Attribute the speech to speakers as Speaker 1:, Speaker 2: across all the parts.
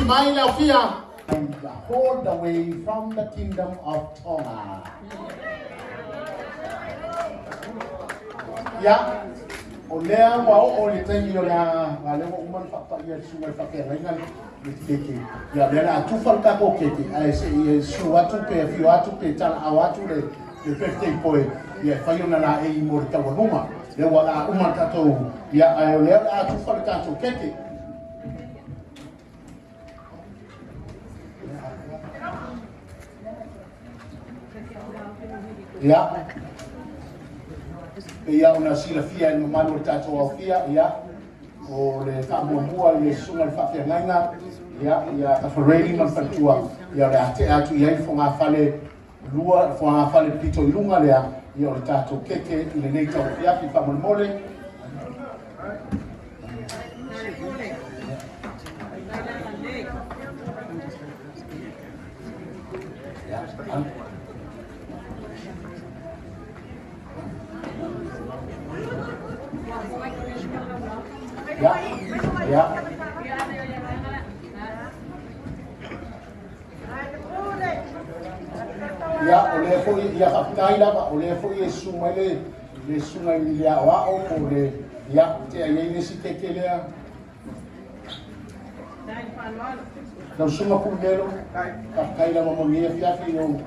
Speaker 1: mai le aofia. All the way from the kingdom of Tonga. Ia, o lea ua oo i le taimi o le a, a lea ua uma ona faapaia e le susuga i le faafeagaiga le keke. Ia, o lea o le a tufa le tatou keke, ae se i susu atu pe afio atu pe talaau atu le le birthday boy, ia e fai ona laei mo le taualuga. Lea ua la uma le tatou, ia, ae o lea o le a tufa le tatou keke. Ia, pei lava ona silafia e le mamalu o le tatou aofia, ia, o le faamuamua i le susuga i le faafeagaiga, ia, ia Tafareli ma le faletua, ia, o le a tea atu i ai le fogafale lua, fogafale pito i luga lea, ia, o le tatou keke i lenei tauafiafi faamolemole. Ia, ia. Ia, o lea foi, ia faafetai lava, o lea foi e susu mai le, le susuga i le aoao po o le, ia, tea i ai le isi keke lea. Lau susuga Pulumelo, faafetai lava mo lenei afiafi i ou.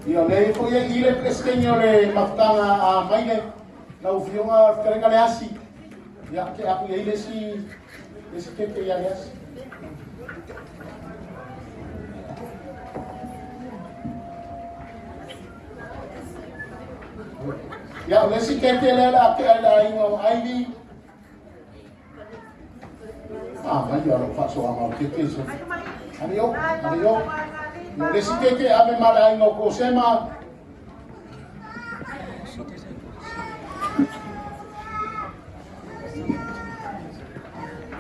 Speaker 1: Ia, o lea foi e i le Peresetene o le mafutaga a Maile, lau Afioga Fetalaiga Leasi. Ia, te aku i ai le isi, le isi keke ia Leasi. Ia, o le isi keke lea le a tea i le aiga o Ivy. Ah, mai ia lou faasoaga o keke se. Ave o, ave o. Ia, o le isi keke ave ma le aiga o Kosema.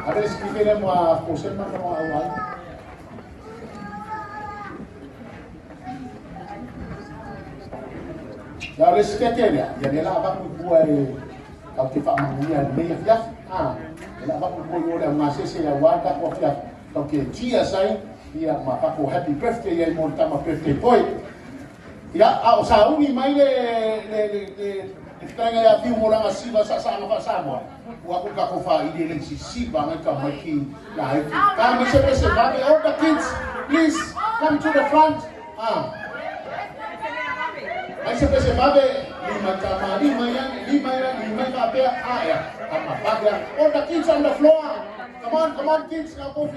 Speaker 1: Ave le isi keke lea ma Kosema ma au ai. Ia, o le isi keke lea, ia lea la avatu i tua e tatou te faamanuia i lenei afiafi. Ah, lea la avatu i tua i o le augasese aua le tatou afiafi, tatou te cheers ai, ia ma tatou happy birthday ai mo le tama birthday boy. Ia, a o sauni mai le, le, le, le, le fetalaiga ia Fiu mo lana siva saasaaga faa-Samoa, ua atu le tatou faaili e le isi siva ngai tamaiti laiti. Ka mai se pese vave, all the kids, please come to the front. Ah. Mai se pese vave, lima tama, lima ia, lima ia, lima ia faapea, ah, ia, tama vave. All the kids on the floor. Come on, come on kids, now go.